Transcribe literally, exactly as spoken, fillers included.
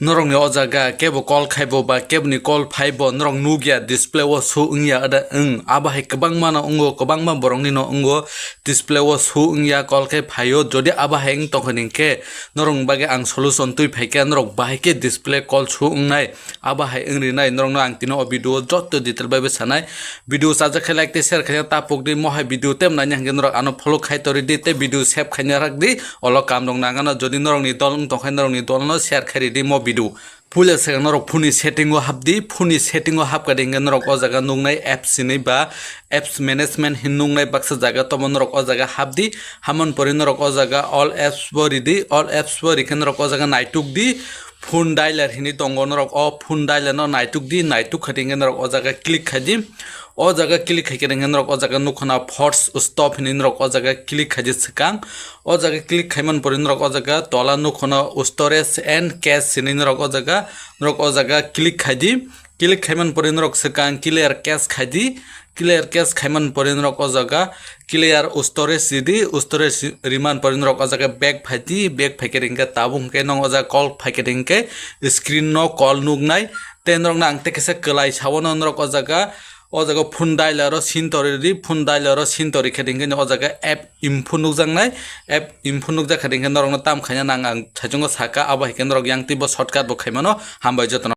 Norokni o jaga kebo call khaibo ba keboni call phaibo norok nukya display o show wngya ada wng abo hai kwbangma no wngo, kwbangma borokni no wngo display o show wngya call khe phaio. Jodi abo hai wng tongkha hinkhe norokni bagwi ang solution twi phaikha, norok bahai khe display call show wngnai abo hai wngrinai norokno ang tini o video o joto detail bai bai sanai. Video chajak khe like tei share khaina ta pokdi, mohai video tem naina hinkhe norok ano follow khai toridi tei video save khaina rakdi. Olo kam rok nangano, jodi norokni dol wng tongkha norokni dolno share khai ridi mo video. Puila se norok phone ni setting o hapdi, phone ni setting o hapkha hinkhe norok o jaga nuknai apps hinwi ba apps management hin nuknai baksa jaga tomo norok o jaga hapdi. Hamon pore norok o jaga all apps bo ridi, all apps bo rikhe norok o jaga naitukdi. Phone dialer hinwi tongo, norok o phone dialer no naitukdi, naituk kha hinkhe norok o jaga click khaidi. O jaga click khaikhe hinkhe norok o jaga nukho na force stop hinwi norok o jaga click khaidi swkang. O jaga click khaimani pore norok o jaga tola nukho na storage and cache hinwi norok o jaga, norok o jaga click khaidi. Click khaimani pore norok swkang clear cache khaidi. Clear cache khaimani pore norok o jaga clear storage ridi, storage rimani pore norok o jaga back phaidi, back phaikhe hinkhe tabuk hinkhe norok o jaga call phaikhe hinkhe screen no call nuknai. Tei norokno ang tei kisa kwlai sawono norok o jaga, o jaga phone dialer o sin tori ridi, phone dialer o sin tori khe hinkhe o jaga app info nukjaknai, app info nukjak khe hinkhe norokno tam khaina nang ang saichungo saka, abo hai khe norok yang twibo shortcut bo khaimano. Hambai jotono.